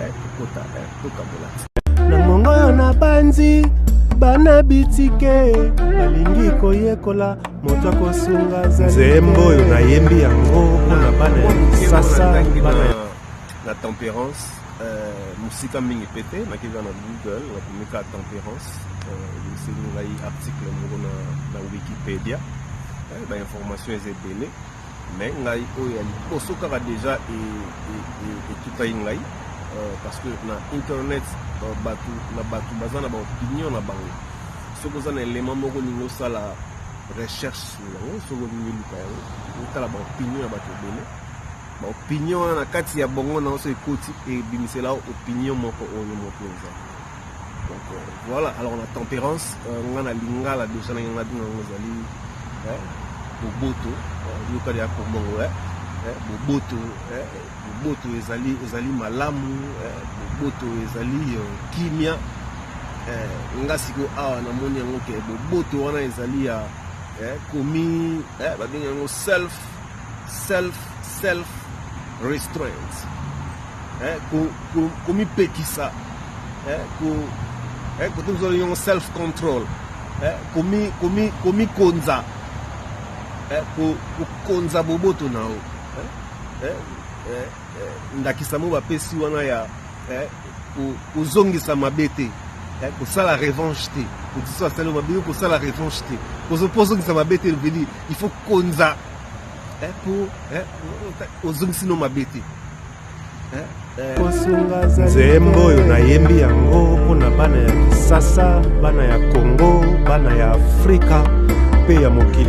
Tokota, tokabola. Na ngonga oyo nabanzi bana bitike balingi koyekola, moto akosunga azali. Nzembo oyo nayembi yango mpona bana ya Kisasa, bana ya Na tempérance, mosika mingi pe te. Nakei kaka na Google, nakomi kaka tempérance, ebimiseli ngai article moko na Wikipedia. Bainformation eza ebele, mais ngai oyo ya liboso kaka déjà etutai ngai, parce que na internet bato na bato baza na baopinion na bango. Soki oza na élément moko, olingi osala recherche sur yango, soki olingi eluka yango, otala baopinion ya bato ebele. Baopinion wana na kati ya bongo na so ekoti, ebimisela opinion moko oyo moko eza. Donc voilà. Alors na tempérance, nga na lingala déjà na nga binga yango ezali boboto. Yokali ya kombongo, boboto. Boboto ezali malamu, boboto ezali kimia. Nga sikoyo awa namoni yango ke boboto wana ezali ya komi, babengi yango self restraint, komipekisa, kote mosusu yango self control, komikonza, kokonza boboto na yo. Ndakisa mo bapesi wana ya kozongisa mabe te, kosala revanche te. Kotiso asali mabe, kosala revanche te, po ozongisa mabe te. Veut dire il faut konza po ozongisi no mabe te. Kosunga azali. Nzembo oyo nayembi yango mpona bana ya Kisasa, bana ya Kongo, bana ya Afrika mpe ya mokili.